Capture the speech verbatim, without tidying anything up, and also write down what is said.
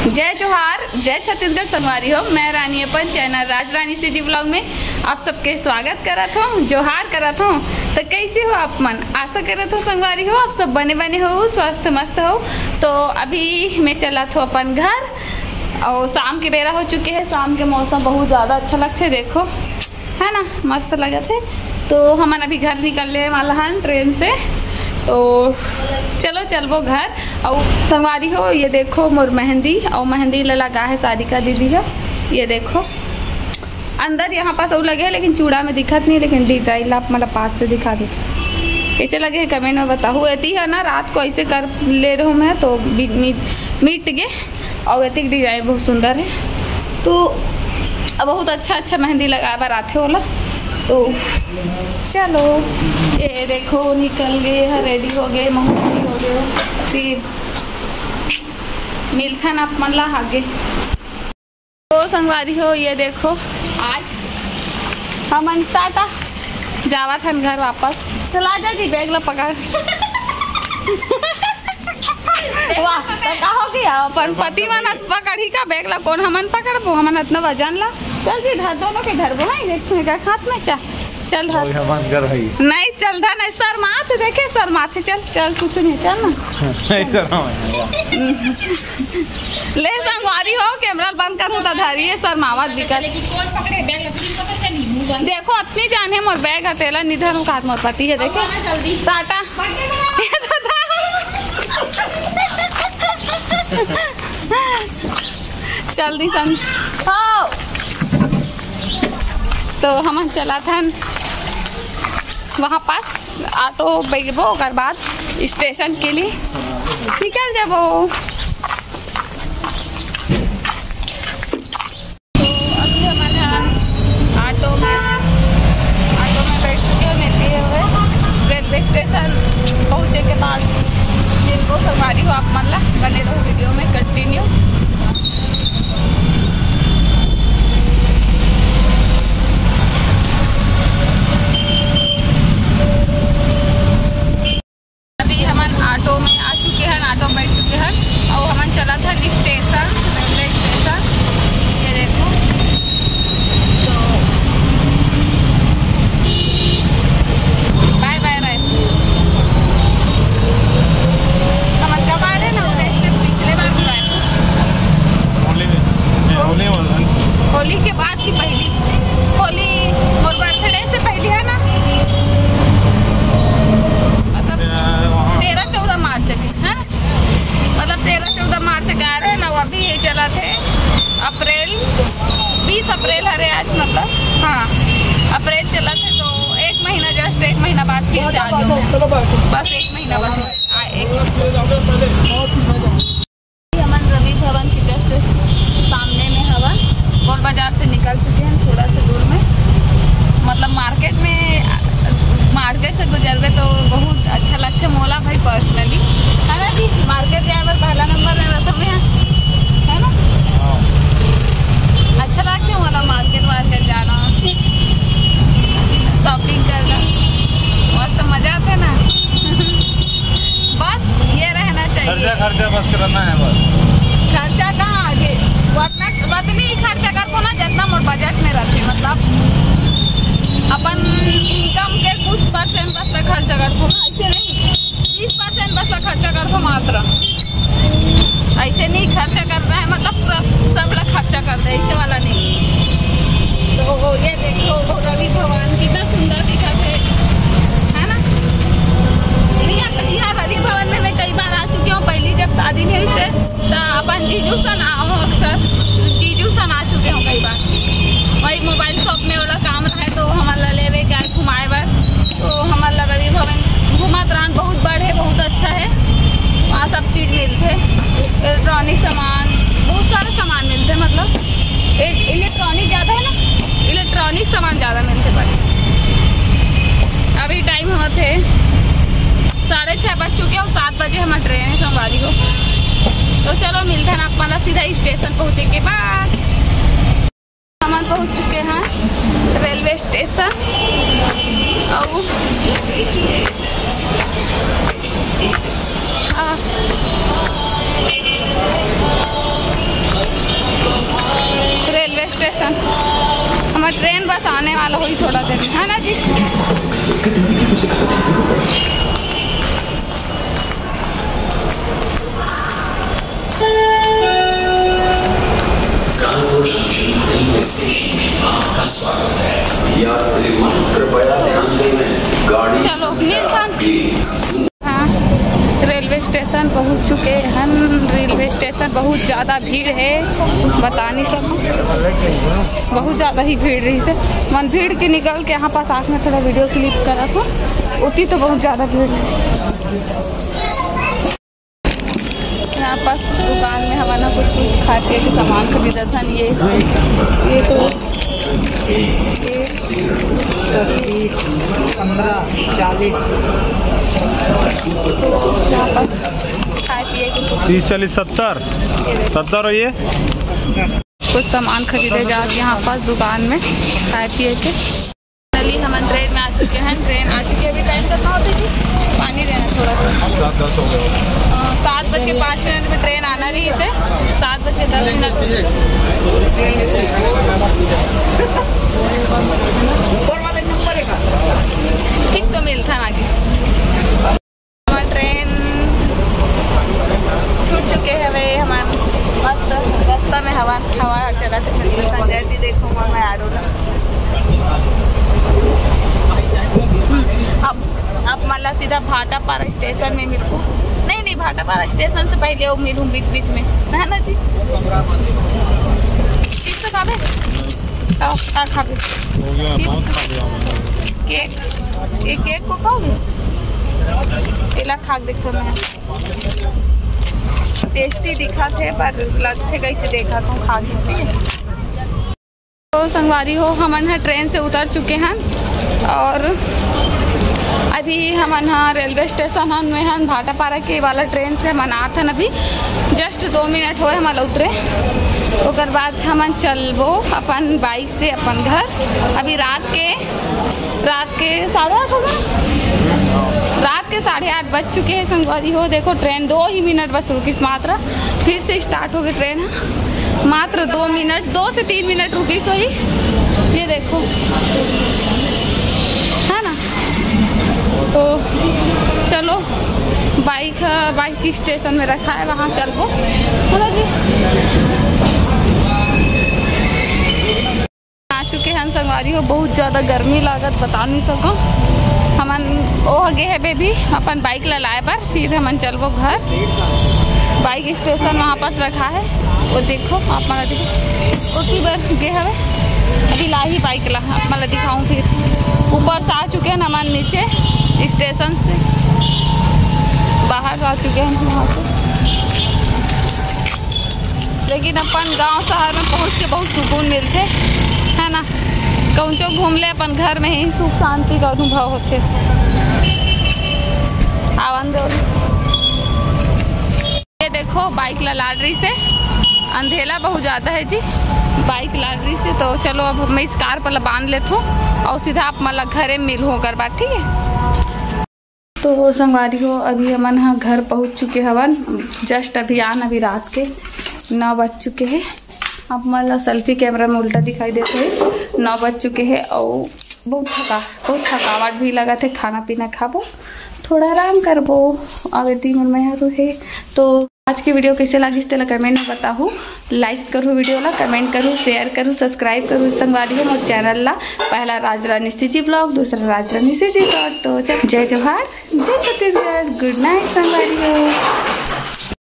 जय जोहार, जय छत्तीसगढ़ संगवारी हो। मैं रानी अपन चैनल राज रानी सीजी व्लॉग में आप सबके स्वागत करत हूँ, जोहार करत हूँ। तो कैसे हो आप मन? आशा करत हूँ संगवारी हो आप सब बने बने हो, स्वस्थ मस्त हो। तो अभी मैं चलत हूँ अपन घर और शाम के बेरा हो चुके हैं। शाम के मौसम बहुत ज़्यादा अच्छा लगथे, देखो, है ना, मस्त लगत है। तो हमन अभी घर निकलने वाला हन ट्रेन से, तो चलो चलबो घर। और संगवारी हो, ये देखो मोर मेहंदी, और मेहंदी ला लगा है सारिका दीदी है। ये देखो अंदर यहाँ पास अउ लगे है, लेकिन चूड़ा में दिखत नहीं, लेकिन डिजाइन ला आप मतलब पास से दिखा देते। कैसे लगे है कमेंट में बताओ। एती है ना, रात को ऐसे कर ले रहे हूँ मैं, तो बी-, मी-, मिट गे। और एतिक डिजाइन बहुत सुंदर है। तो अब बहुत अच्छा अच्छा मेहंदी लगाए बर आथे ओला। तो चलो, ये देखो निकल गए हैं, रेडी हो गए, महू रेडी हो गए। फिर मिलथन आप मन ला आगे। तो संगवारी हो, ये देखो आज हमन टाटा जावत हन घर वापस। चला जा जी, बैग ला पकड़। वाह, तो का हो गया? अपन पति मन हत पकड़ही का बैग ला, कौन हमन पकड़बो? हमन हत ना वजन ला। चल जी, धर, दोनों के धरबो, हाँ, एक सुने का हाथ में। चल, चल धर। ओए, हमन कर भाई। नहीं, चल धर, नहीं, शर्मात देखे, शर्मात है, चल, चल, कुछ नहीं, चल ना। नहीं, शर्मा है। ले संगवारी हो, कैमरा बंद कर, हूँ तो धरिए, शर्मावत बिकट। देखो, अपनी जान है, मोर बैग है, तेला निधर हूँ, कात मोर पति है, देखे। टाटा। चल दी संग। हो। तो हमन चलत हन वहाँ पास, ऑटो बैठबो, ओकर बाद स्टेशन के लिए निकल जाबो। तो अभी हमन ह ऑटो में, ऑटो में बैठ चुके हैं, निकले हुए रेलवे स्टेशन पहुँचे के बाद मिलबो संगवारी हो आप मन ला। बने रहो वीडियो में कंटिन्यू। अभी हमन ऑटो में आ चुके हैं, ऑटो में बैठ चुके हैं और हमन चलत हन स्टेशन, रेलवे स्टेशन। ये देखो, तो बाय बाय रायपुर। हमन कब आ रहे ना, उधर से पिछले बार भी रायपुर। होली में, ये होली वाला। होली के बाद की पहली होली, मोर बर्थडे से पहली है ना, मतलब तेरह चौदह मार्च के, है ना? मतलब तेरह चौदह मार्च के आ रहे हैं ना, वो अभी ये चला थे अप्रैल, बीस अप्रैल हरे आज, मतलब, हाँ, अप्रैल चला थे, तो एक महीना, जस्ट एक महीना बाद फिर से आ गए। बस एक महीना बस, आ, एक हमन रवि भवन के जस्ट सामने में हवन। गोल बाजार से निकल चुके हैं थोड़ा सा दूर में, मतलब मार्केट में, मार्केट से गुजरबे तो बहुत अच्छा लगथे मोला भाई पर्सनली, है ना जी? मार्केट जाए बर पहला नंबर में रहता मैं, है ना? हाँ। अच्छा लगथे मोला मार्केट वार्केट जाना, शॉपिंग करना, मस्त मजा आथे ना। बस ये रहना चाहिए। खर्चा, खर्चा बस करना है बस। खर्चा कहाँ जे, उतना, उतनी ही खर्चा करबो ना जितना मोर बजट में रहथे, मतलब अपन इनकम के कुछ परसेंट बस खर्चा करबो ना, ऐसे नहीं, बीस परसेंट बस खर्चा करबो मात्र। ऐसे नहीं खर्चा करना है, मतलब पूरा सब ला खर्चा कर दे, ऐसे वाला नहीं। तो ये देखो, वो रवि भवन कितना सुंदर दिखत है, है ना? नहीं, यहाँ, यहाँ रवि भवन में मैं कई बार आ चुकी हूँ, पहली जब शादी नहीं हुई थे, तो अपन जीजू सन आओ अक्सर, जीजू सन आ चुके हूँ कई बार। वही मोबाइल शॉप में वाला काम रहे, तो हमन ला लेवे के आए घुमाए बर, तो हमन ला रवि भवन घुमात रहन, बहुत बड़े, बहुत अच्छा है, वहाँ सब चीज मिलथे, इलेक्ट्रॉनिक सामान, बहुत सारे सामान मिलथे, मतलब इलेक्ट्रॉनिक ज़्यादा है ना, इलेक्ट्रॉनिक सामान ज़्यादा मिलथे। पर अभी टाइम होत है साढ़े छः बज चुके हैं और सात बजे हमार ट्रेन है संगवारी हो। तो चलो मिलथन आप मन ला सीधा स्टेशन पहुँचे के बाद। हमन पहुंच चुके हैं रेलवे स्टेशन। अउ, आ, ट्रेन बस आने वाला होही थोड़ा देर में, है ना जी? कानपुर जंक्शन रेलवे स्टेशन में आपका स्वागत है। यात्रीगण कृपया ध्यान दें, गाड़ी चलो, मिलथन। हाँ, रेलवे स्टेशन पहुँच चुके हन। रेलवे स्टेशन बहुत ज़्यादा भीड़ है, बता नहीं सकूँ, बहुत ज़्यादा ही भीड़ रहिसे। मन भीड़ के निकल के यहाँ पास आके मैं थोड़ा वीडियो क्लिप करत हूँ, उतनी तो बहुत ज़्यादा भीड़ है। यहाँ पास दुकान में हमन ह कुछ कुछ खाए पिए के सामान खरीदत हन। ये, ये तो, ये तीस, पन्द्रह, चालीस। यहाँ पास खाए पिए के तीस, चालीस, सत्तर, ये देखो। सत्तर हो ये। कुछ सामान खरीदे जात यहाँ पास दुकान में खाए पिए के। चलिए, हमन ट्रेन में आ चुके हैं। ट्रेन आ चुकी है। अभी टाइम कितना होता है जी? पानी देना थोड़ा सा। सात दस हो गया। हाँ, सात बज के पाँच मिनट में ट्रेन आना रहिसे। सात बज के दस मिनट हो चुके। ठीक तो मिलथन आगे। हमर ट्रेन छूट चुके हवे। हमन मस्त रास्ता में हवा, हवा चलत हे ठंडी ठंडी। देखो, मैं आरो ना। अब आप मन ला सीधा भाटापारा स्टेशन में मिलबो। नहीं, नहीं, भाटापारा स्टेशन से पहले वो मिलूँ बीच बीच में, है ना जी? चिप्स खाबे? का, का खाबे? हो गया, चिप्स? बहुत खा लिया हमने। केक, ये केक को खाओगे? एला खा के देखो मैं। टेस्टी दिखा थे, पर लगथे कैसे देखा तो खा के, ठीक है? तो संगवारी हो, हमन ह ट्रेन से उतर चुके हन और अभी हमन ह रेलवे स्टेशन हन में हन, भाटापारा के वाला ट्रेन से हमन आत हन। अभी जस्ट दो मिनट होए हमन उतरे, ओकर बाद हमन चलबो अपन बाइक से अपन घर। अभी रात के, रात के साढ़े आठ हो गए, रात के साढ़े आठ बज चुके हैं संगवारी हो। देखो, ट्रेन दो ही मिनट बस रुकिस मात्र, फिर से स्टार्ट हो गई ट्रेन ह। मात्र दो मिनट, दो से तीन मिनट रुकिस होही। ये देखो, है ना? तो चलो, बाइक, बाइक किस स्टेशन में रखा है, वहाँ चलबो। बोलो जी। आ चुके हैं संगवारी हो, बहुत ज़्यादा गर्मी लागत, बता नहीं सको। हमन ओ गे हबे भी अपन बाइक ला लाए बर, फिर हमन चलबो घर। बाइक स्टेशन वहाँ पास रखा है, वो देखो, आप मन देखो, ओती बर गे हवे। अभी लाही बाइक ला, आप मन ला दिखाऊँ फिर। ऊपर से आ चुके हैं हमन नीचे स्टेशन से, बाहर आ चुके हैं वहाँ से। लेकिन अपन गांव शहर में पहुंच के बहुत सुकून मिलथे, है ना? कहूँचो घूम ले, अपन घर में ही सुख शांति का अनुभव होथे। आवन दो। ये देखो, बाइक ला लाड रही से, अंधेला बहुत ज़्यादा है जी, बाइक लाड रही से। तो चलो, अब मैं इस कार पर ला बांध लेत हूँ और सीधा आप मन ला घरे मिलहूँ ओकर बाद, ठीक है? तो संगवारी हो, अभी हमन ह घर पहुंच चुके हवन। जस्ट अभी आन, अभी रात के नौ बज चुके हैं। आप मन ला सेल्फी कैमरा में उल्टा दिखाई देते हैं, नौ बज चुके हैं और बहुत थका, बहुत थकावट भी लगा थे। खाना पीना खाबो, थोड़ा आराम करबो। अगर टीम और मैं है तो आज के वीडियो कैसे लागिस तेला कमेंट में बताहू। लाइक करू वीडियो ला, कमेंट करू, शेयर करू, सब्सक्राइब करू संगवारी हो मोर चैनल ला। पहला राज रानी सीजी ब्लॉग, दूसरा राज रानी सीजी शॉर्ट। तो चल, जय जोहार, जय छत्तीसगढ़, गुड नाइट संगवारी हो।